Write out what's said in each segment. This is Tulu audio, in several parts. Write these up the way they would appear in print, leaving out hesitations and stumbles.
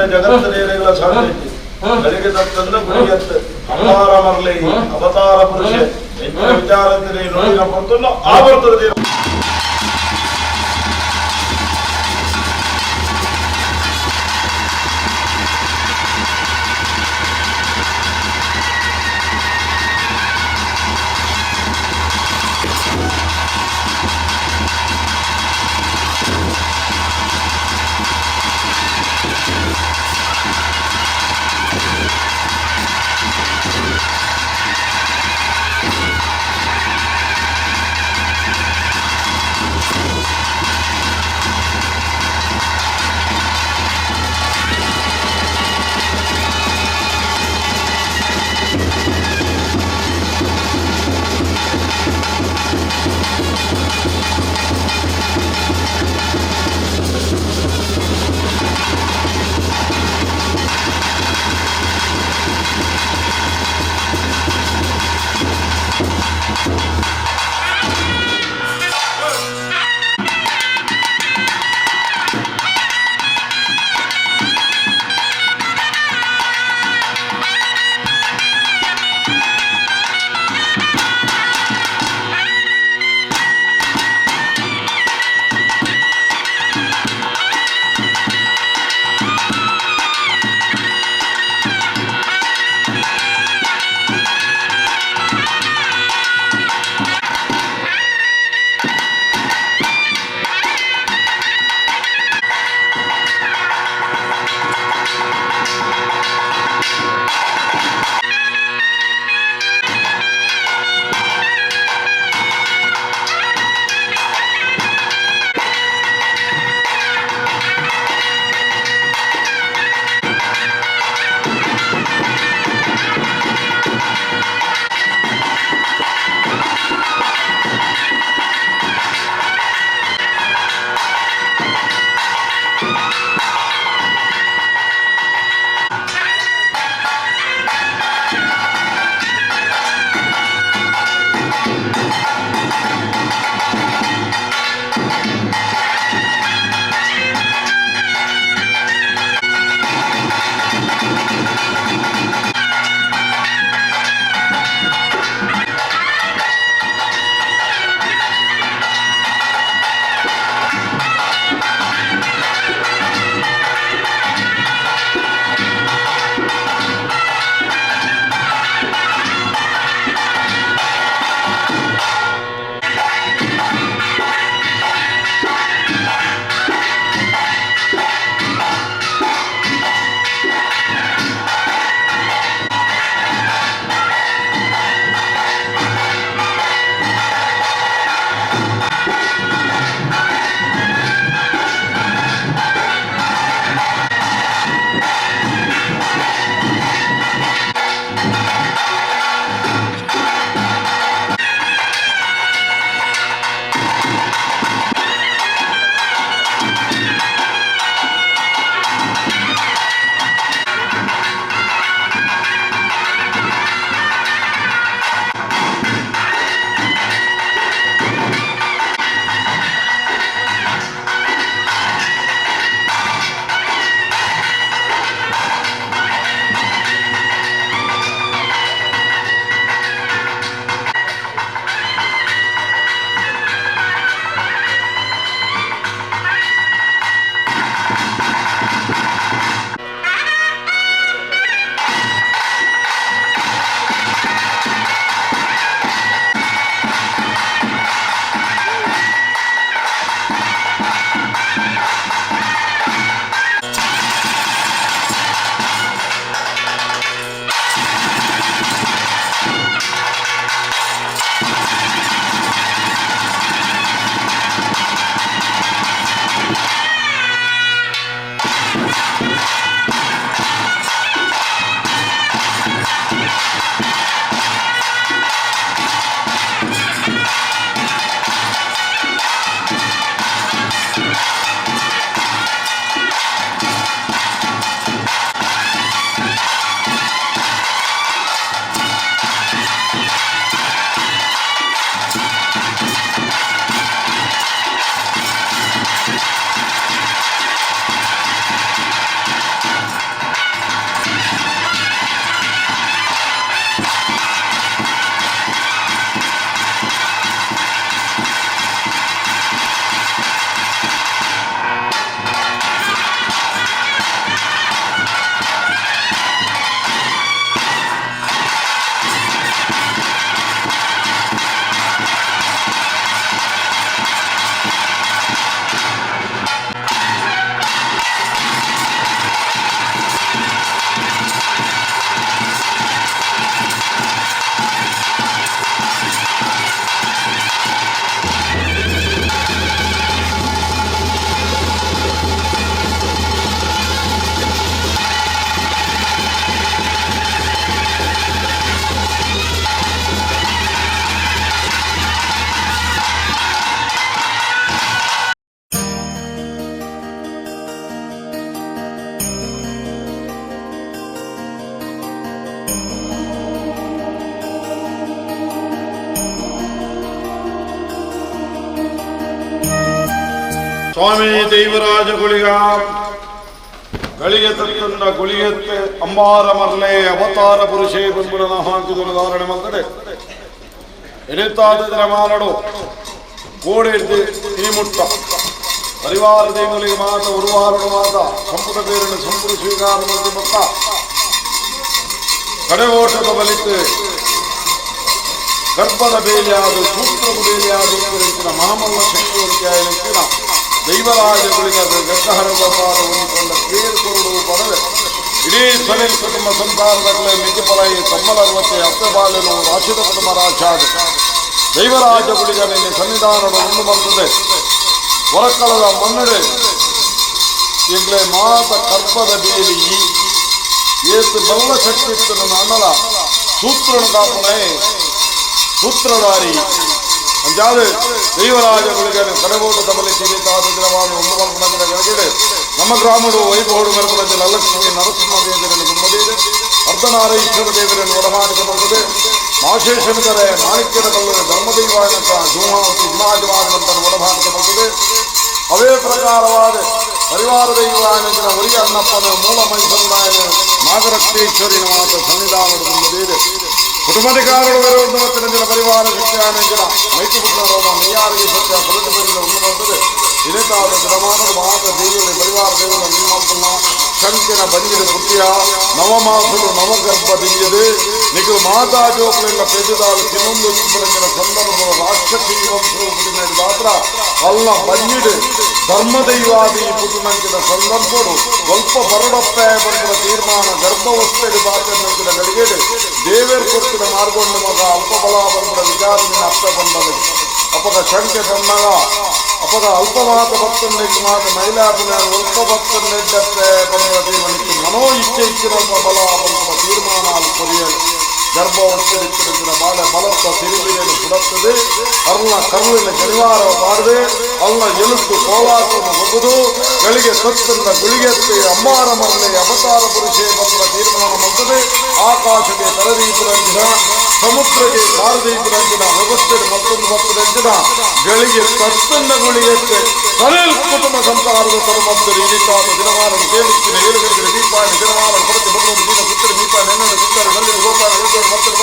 ತಡೆಯರೆ ಜಗತ್ತನೇರೆಗಳ ಸಾಧ್ಯ ಇಜ್ಜಿ. ಬೆಳಿಗ್ಗೆ ತತ್ತಂದ ಗುರಿಯತ್ತು ಅಪಾರ ಮರ್ಲೆ ಅವತಾರ ಪುರುಷ ಎಂಚಿನ ವಿಚಾರത്തിന് ನೋಡಿನ ಪೊರ್ತುನ್ನು ಆ ಬರ್ತದೆ. ಸ್ವಾಮಿ ದೇವರಾಜ ಗುಳಿಗ ಗಳಿಗೆ ತತ್ತಂಡ ಗುಳಿಯತ್ತೆ ಅಂಬಾರ ಮರ್ಲೆ ಅವತಾರ ಪುರುಷೇ ಬಂದ್ಬಿಡನ ಹಾಕಿದನು ಧಾರಣೆ ಮಂತಡೆ ಎಣಿತಾದ ಮಾನಡು ಕೋಡಿದ್ದು ಈ ಮುಟ್ಟ ಪರಿವಾರ ದೇವರಿಗೆ ಮಾತ ಉರುವಾರಡು ಮಾತ ಸಂಪುಟ ಬೇರನ್ನು ಸಂಪುಟ ಸ್ವೀಕಾರ ಮಂತಿ ಮತ್ತ ಕಡೆ ಓಟದ ಬಲಿತು ಗರ್ಭದ ಬೇಲಿಯಾದ ಸೂತ್ರದ ಬೇಲಿಯಾದ ಉತ್ತರಿಸಿನ ಮಹಾಮಲ್ಲ ಶಕ್ತಿವಂತಿಯಾಯ ದೈವರಾಜಗಳಿಗೆ ಗಗ್ಗಹರ ಗೋಪಾಲ ಹೊಂದಿಕೊಂಡ ಪೇರು ಕೊರಡು ಪದವೆ ಇಡೀ ಸನಿಲ್ ಕುಟುಂಬ ಸಂಸಾರದಲ್ಲೇ ಮಿತಿಪಲೈ ತಮ್ಮಲರ್ವತೆ ಅಪ್ಪೆಬಾಲನು ರಾಶಿದ ಕುಟುಂಬ ರಾಶಾದ ದೈವರಾಜ ಗುಳಿಗ ನಿನ್ನೆ ಸನ್ನಿಧಾನದ ಉಂಡು ಬಂತದೆ ಹೊರಕಳದ ಮನ್ನಡೆ ಎಂಗ್ಲೆ ಮಾತ ಕರ್ಪದ ಬೇಲಿ ಏತು ಬಲ್ಲ ಶಕ್ತಿ ಇತ್ತು ನನ್ನ ಅಣ್ಣಲ ಸೂತ್ರನು ಕಾಪುಣೆ ಸೂತ್ರಧಾರಿ ಅಂಜಾದು ದೈವರಾಜಗಳಿಗೆ ಕಡಗೋಟ ತಬಲಿ ಸಿರಿತಾದ ದಿನವಾನು ಒಂದು ಮಲ್ಪನಂದಿನ ಕೆಳಗಡೆ ನಮ್ಮ ಗ್ರಾಮಡು ವೈಭವಡು ಮೆರಪನಂದಿನ ಲಕ್ಷ್ಮಿ ನರಸಿಂಹ ದೇವರನ್ನು ಗುಮ್ಮದಿದೆ ಅರ್ಧನಾರೀಶ್ವರ ದೇವರನ್ನು ಒಡಮಾಡಿಕ ಬರ್ತದೆ ಮಾಶೇಷನದರೆ ಮಾಣಿಕ್ಯದ ಕಲ್ಲು ಧರ್ಮದೈವಾನಂತ ಜೂಹಾಂತಿ ಜಿಮಾಜಮಾನಂತನ್ನು ಒಡಮಾಡಿಕ ಬರ್ತದೆ. ಅವೇ ಪ್ರಕಾರವಾದ ಪರಿವಾರ ದೈವಾನಂದಿನ ಒರಿಯ ಅಣ್ಣಪ್ಪನ ಮೂಲ ಮೈಸಂದಾಯನ ನಾಗರಕ್ತೇಶ್ವರಿನ ಮಾತ ಸನ್ನಿಧಾನದ ಗುಮ್ಮದಿದೆ. ಕುಟುಂಬಾಧಿಕಾರಗಳು ಬರುವಂತ ನಂದಿನ ಪರಿವಾರ ಶಕ್ತಿಯಾನಂದಿನ ಮೈತ್ರಿಪುತ್ರ ರೋಮ ನೆಯ್ಯಾರಿಗೆ ಸತ್ಯ ಕೊರತೆ ಬರಿದ ಉಂಡು ಬರ್ತದೆ. ಇನೇತಾದ ದಿನಮಾನದ ಮಾತ ದೇವಿಯ ಪರಿವಾರ ದೇವರ ನಿಮ್ಮ ಶಂಕಿನ ಬಂಜಿದ ಪುಟ್ಟಿಯ ನವಮಾಸಲು ನವಗರ್ಭ ದಿಂಜದೆ ನಿಗು ಮಾತಾ ಜೋಕುಲೆಲ್ಲ ಪೆದ್ದುದಾಳು ತಿನ್ನೊಂದು ಸುಬ್ಬರಂಗಿನ ಸಂದರ್ಭದ ರಾಕ್ಷಸಿ ವಂಶವು ಪುಟ್ಟಿನ ಮಾತ್ರ ಅಲ್ಲ ಬಂಜಿಡು ಧರ್ಮದೈವಾದಿ ಪುಟ್ಟುನಂಚಿನ ಸಂದರ್ಭಡು ಸ್ವಲ್ಪ ಬರಡಪ್ಪೆ ಬಂದ ತೀರ್ಮಾನ ಗರ್ಭವಸ್ಥೆಗೆ ಬಾತನಂಚಿನ ಗಳಿಗೆಡು ದೇವೇರ್ ಕೊಡ್ತಿನ ಮಾರ್ಗೊಂಡು ಮಗ ಅಲ್ಪ ಬಲ ಬಂದ ವಿಚಾರದಿಂದ ಅಪ್ಪ ಬಂದಳು ಅಪಗ ಶಂಕೆ ಬಂದಾಗ ಅಪಗ ಅಲ್ಪ ಮಾತ ಭಕ್ತನಿಗೆ ಮಾತ ಮೈಲಾಪುನ ಅಲ್ಪ ಭಕ್ತನೆಡ್ಡಪ್ಪೆ ಬಂದ ತೀರ್ಮಾನಕ್ಕೆ ಮನೋ ಇಚ್ಛೆ ಇಚ್ಛಿನಲ್ಪ ಬಲ ಬಂದ ತೀರ್ಮಾನ ಕೊರಿಯಲು ಗರ್ಭವಸ್ಥೆಡಿತ್ತಿನ ಬಾಲ ಬಲತ್ತ ಸಿರಿಬಿರಿಯನ್ನು ಸುಡತ್ತದೆ ಅರ್ಣ ಕರುಳಿನ ಜನಿವಾರ ಮಾಡದೆ ಅಲ್ಲ ಎಲುಕು ಕೋಲಾಟವನ್ನು ಒಗ್ಗುದು ಗಳಿಗೆ ಸತ್ತನ್ನ ಗುಳಿಗೆತ್ತೆ ಅಂಬಾರ ಮರಳೆ ಅವತಾರ ಪುರುಷೇ ಬಂದ ತೀರ್ಮಾನ ಮಾಡ್ತದೆ. ಆಕಾಶಕ್ಕೆ ತರದೀಪರಂಜಿನ ಸಮುದ್ರಕ್ಕೆ ಕಾರದೀಪರಂಜಿನ ವ್ಯವಸ್ಥೆ ಮತ್ತೊಂದು ಮತ್ತೊಂದು ಗಳಿಗೆ ತತ್ತನ್ನ ಗುಳಿಗೆತ್ತೆ ಸರಳ ಕುಟುಂಬ ಸಂಸಾರದ ತರುಮದ್ದು ಇರಿತಾದ ದಿನಮಾನ ಕೇಳುತ್ತಿನ ಏಳು ಗಂಟೆ ದೀಪಾಯನ ದಿನಮಾನ ಕೊರತೆ ಬಂದು ದಿನ ಸುತ್ತಲ ದೀಪಾಯನ ಎನ್ನಡ ಸುತ್ತಲ ಗಲ್ಲಿ ಗೋಪಾಲ ಸತ್ಯ.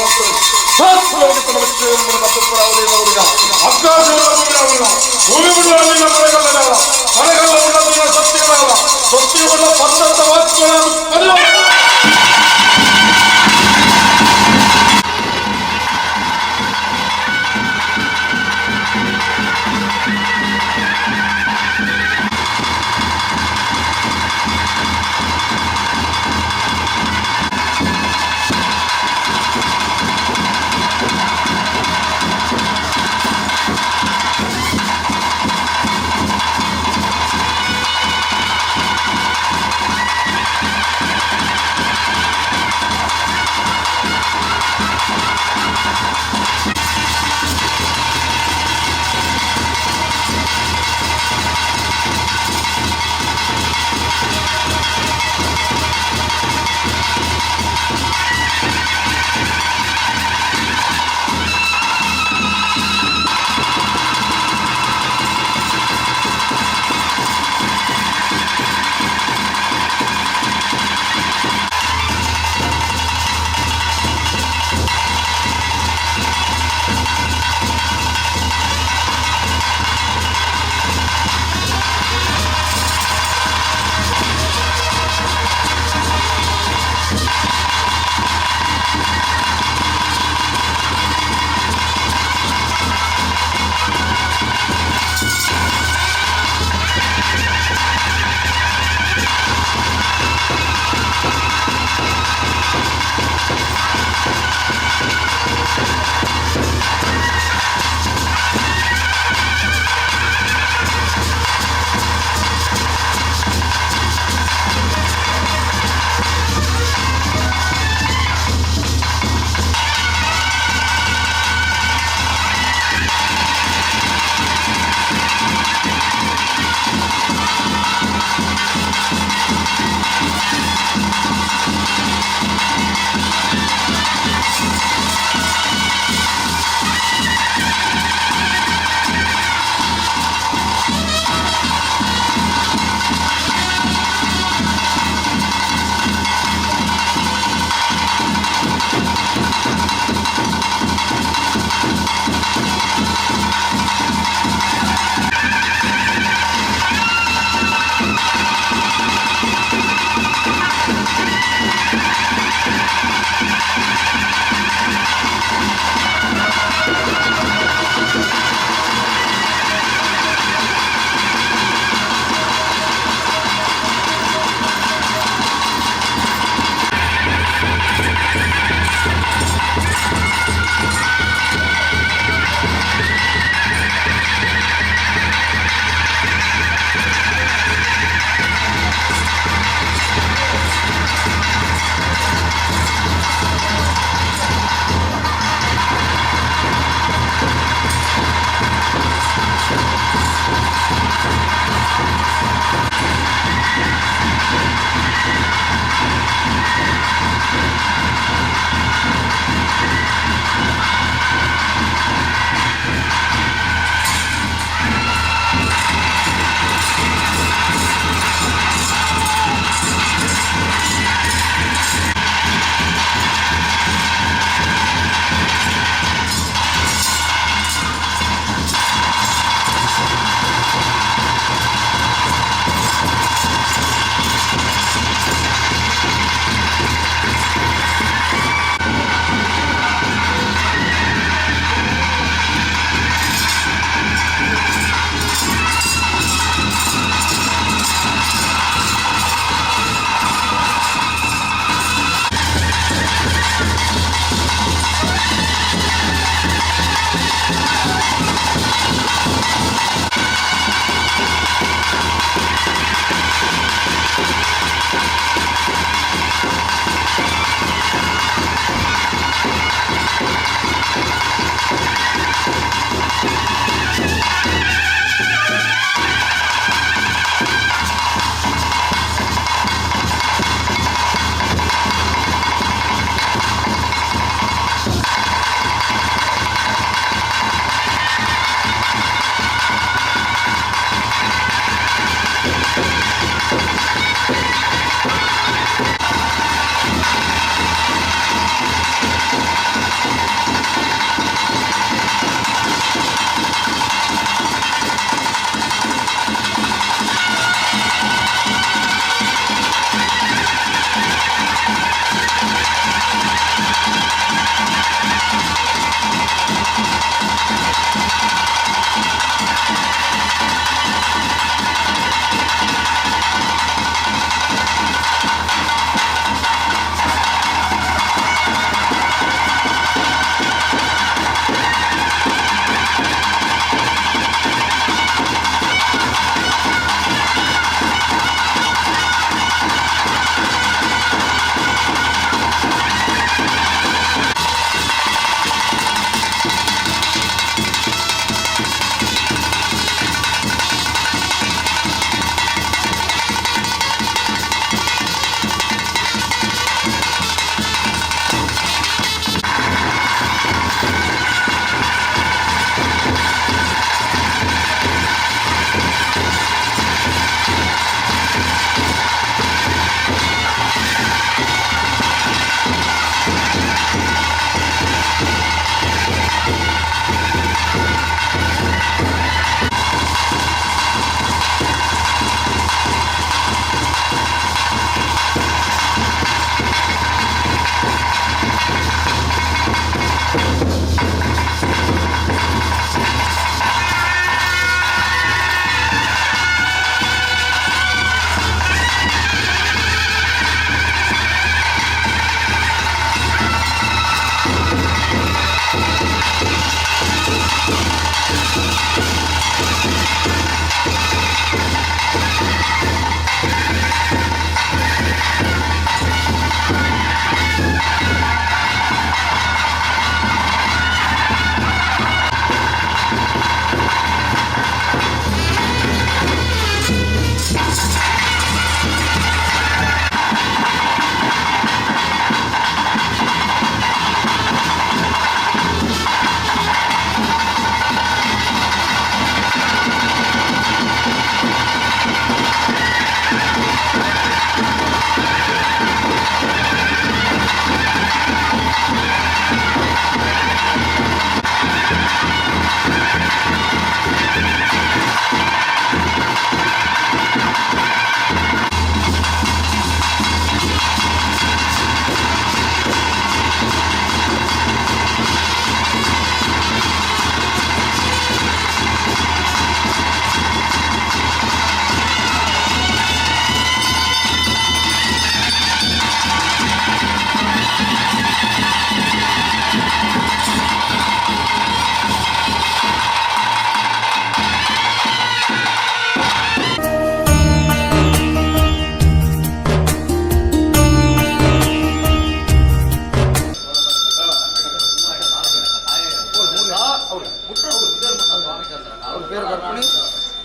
ಕೊರ್ಪುನಿ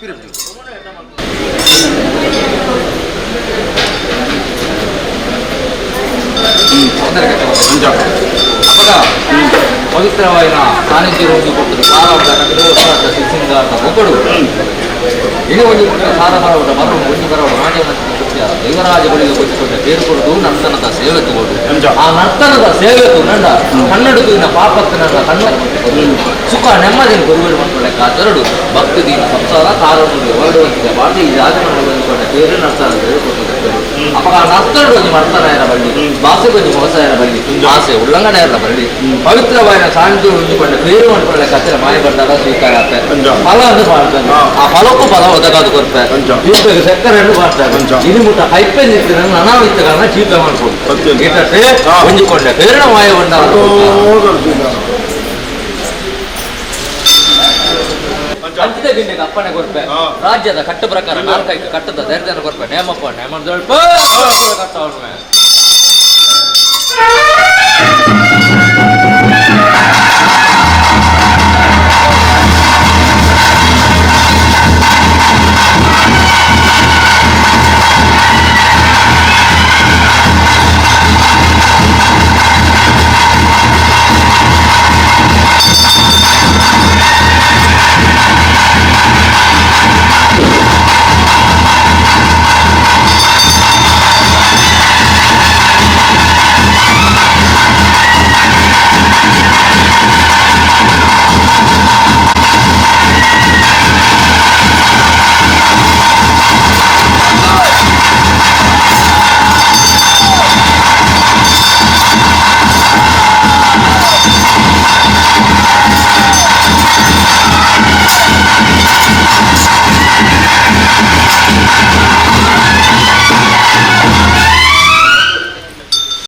ಪಿರಿಪಿ. ಅಪಗ ಪವಿತ್ರವಾಯಿನ ಸಾನ್ನಿಧ್ಯ ಒಂಜಿ ಕೊಟ್ಟದು ಸಾರ ಸಿಂಗಾರದ ಮೊಗಡು ಇನಿ ಒಂಜಿ ಕೊಟ್ಟ ಸಾರ ಮರವಡ ಮರವು ಒಂಜಿ ಮರವಡ ಮಾಜ ದೈವರಾಜ ಬಳಿಗೆ ಕೊಚ್ಚಿಕೊಂಡ ಬೇರು ಕೊಡುದು ನರ್ತನದ ಸೇವೆ ತಗೋಡು. ಆ ನರ್ತನದ ಸೇವೆ ನಂಡ ಕನ್ನಡದ ಪಾಪಕ್ಕೆ ನನ್ನ ಕಣ್ಣು ಸುಖ ನೆಮ್ಮದಿನ ಗುರುಗಳು ಮಕ್ಕಳ ಕಾತರಡು ಭಕ್ತಿ ದೀನ ಸಂಸಾರ ಕಾರನ್ನು ಹೊರಡುವಂತಿದೆ ಬಾಟಿ ರಾಜಮಂಡಲ ಹೊಂದಿಕೊಂಡ ಬೇರೆ ನರ್ತನ ಸೇವೆ ಕೊಟ್ಟದು. ಅಪಗ ಆ ನರ್ತನಡು ಒಂಜಿ ಮರ್ತನಾಯರ ಬಳ್ಳಿ ಭಾಷೆ ಒಂಜಿ ಹೊಸಾಯರ ಬಳ್ಳಿ ಆಸೆ ಉಲ್ಲಂಘನೆಯರ ಬಳ್ಳಿ ಪವಿತ್ರವಾಯಿನ ಸಾನ್ನಿಧ್ಯ ಹೊಂದಿಕೊಂಡ ಬೇರು ಮನ್ಕೊಳ್ಳೆ ಕತ್ತಿರ ಮಾಯ ಬಂದಾಗ ಸ್ವೀಕಾರ ಆಗ್ತದೆ. ಫಲ ಅನ್ನು ಮಾಡ್ತಾನೆ. ಆ ಫಲಕ್ಕೂ ಫಲ ಒದಗಾದು ಕೊಡ್ತಾರೆ. ಚೀಪೆಗೆ ಸಕ್ಕರೆಯನ್ನು ಮಾಡ್ತಾರೆ. ಇದು ಮುಟ್ಟ ಹೈಪೆ ನಿಂತಿದ್ರೆ ಅನಾವಿತ್ತ ಕಾರಣ ಚೀಪೆ ಮಾಡ್ಬೋದು. ಈತಟ್ಟೆ ಹೊಂದಿಕೊಂಡೆ ಬೇರಣ ಮಾಯ ಬಂದಾಗ ಅಂಚಿದ ಗಿಂಡಿಗೆ ಅಪ್ಪಣೆ ಕೊರ್ಪೆ. ರಾಜ್ಯದ ಕಟ್ಟು ಪ್ರಕಾರ ನಾಲ್ಕೈದು ಕಟ್ಟದ ಧೈರ್ಯನ ಕೊರ್ಪೆ. ನೇಮಪ್ಪ ನೇಮದ ಕಟ್ಟವನು.